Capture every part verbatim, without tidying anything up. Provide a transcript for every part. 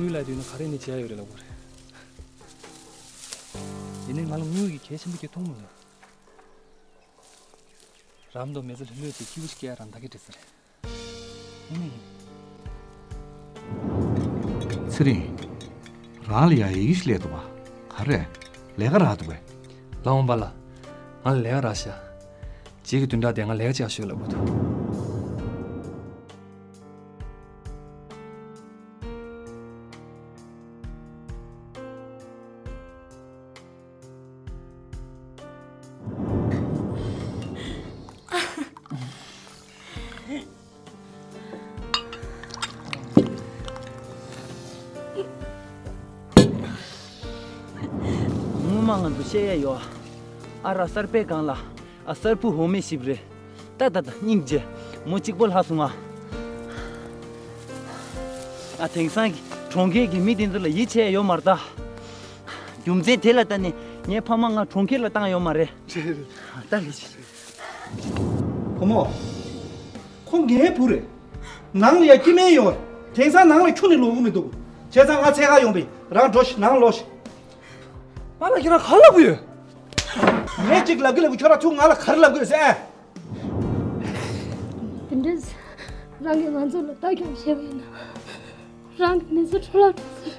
དངུལ་ལ་དུས་ན་ག་རེ་ནས་བྱས་ཡོད་རེད་ལབ་དགོས་རེད། ཡིན་ནའི་ང་ལ་དངུལ་གྱི་གལ་ཆེན་པོ་སྐྱེ་མཐོང་མི་འདུག་རམ་དང་མེ་ཚ་ལྷོད་ལྷོད་བྱས་སྐྱིད་པོ་ཞིག་སྐྱེ་ཡ་རང་ད་གི་འདྲི་ས་རེད། ཡིན་ནའི་ཡིན། ཚེ་རིང་། རང་ལ་ཡ་ཡི་གེ་ཞིག་སླེབས་འདུག་པ། ག་རེ། ལས་ཀ་རག་འདུག་པས། ལགས་འོང་པ་ལགས། ང་ལ་ལས་ཀ་རག་ཤག་རྗེས་ཀྱི་བདུན་ཕྲག་དེ་ང་ལས་ཀ་ཅིག་ཤོད་ལབ་དགོས་འདུག་སྔོན་མ་ང་ཚོ་བཤད་ཡ་ཡོད། ཨ་ར་གསར་པའི་སྒང་ལ། ཨ་གསར་བུ་འོ་མའི་ཞིབ་རེད། ད་ད་ད་སྙིང་རྗེ། མོ་གཅིག་པོ་ལྷག་སོང་ང་། ཨ་དེང་སང་གི་གྲོང་ཁྱེར་གྱི་མི་དེ་ཚོ་ལ་ཡིད་ཆེས་ཡོད་མ་རེད་ད། རྒྱུ་མཚན་དེ་ལ་ལྟ་ནས་ངའི་ཕ་མ་ང་གྲོང་ཁྱེར་ལ་བཏང་ཡོད་མ་རེད། རེད་རེད། ད་རེད། བུ་མོ། ཁོང་ངའི་བུ་རེད། ནང་ལ་ཡ་སྐྱེ་དམན་ཡོད། དེང་སང་ནང་ལ་ཁྱོན་ནས་ལོག་གི་མི་འདུག་བྱས་ཙང་ང་འཚོལ་ག་ཡོང་པས། རང་འགྲོ་ཤིག་ནང་ལོག་ཤིག་པཱ་ལགས་ཁྱེད་རང་ག་ལབ་ཀྱི་ཡོད། ངས་ཅིག་ལབ་ཀྱི་ལབ་ཀྱི་ཁྱོད་རང་ཚུར་ང་ལ་ག་རེ་ལབ་ཀྱི་ཡོད་ཟེར། དེ་འདྲས། རང་གིས་ང་ཚོ་ལ་ལྟ་སྐྱོང་བྱས་པ་ཡིན་ན། རང་གི་མི་ཚེ་འཕྲོ་བརླག་འགྲོ་ཟེར། བྱས་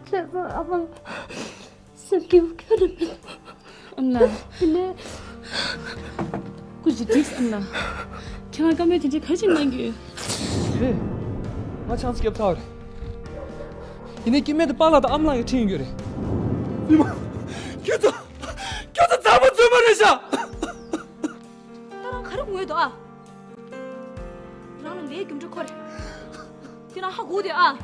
ཙང་ཨ་ཕ་ལགས། སེམས་སྐྱིད་པོ་ཁྱོན་ནས་མི་འདུག་ཨ་མ་ལགས། དེ་ནས། སྐུ་མཁྱེན་འགྲིག་ཨ་མ་ལགས། ཁྱེད་རང་བཀའ་མོལ་དེ་འདྲའི་ག་རེ་བྱེད་གནང་གི་ཡོད། ཧེ། ང་ཆང་ས་བརྒྱབ་ཚར་བ་རེད། ཡིན་ནའི་སྐྱེ་དམན་དེ་པཱ་ལགས་དང་ཨ་མ་ལགས་ཀྱིས་ཁྲིད་ཡོང་གི་ཡོད་རེད། ཉི་མ། ཁྱོད་ཚོ། ཁྱོད་ཚོ་མཛངས་མ་བཙུན་མ་རེད་ཤག་ད་རང་ག་རེ་ངུས་འདུག་ཨ། རང་ལ་ལས་རྒྱུ་འབྲས་ཁོ་རེ། དེ་ན་ཧ་གོ་དེ་ཨ།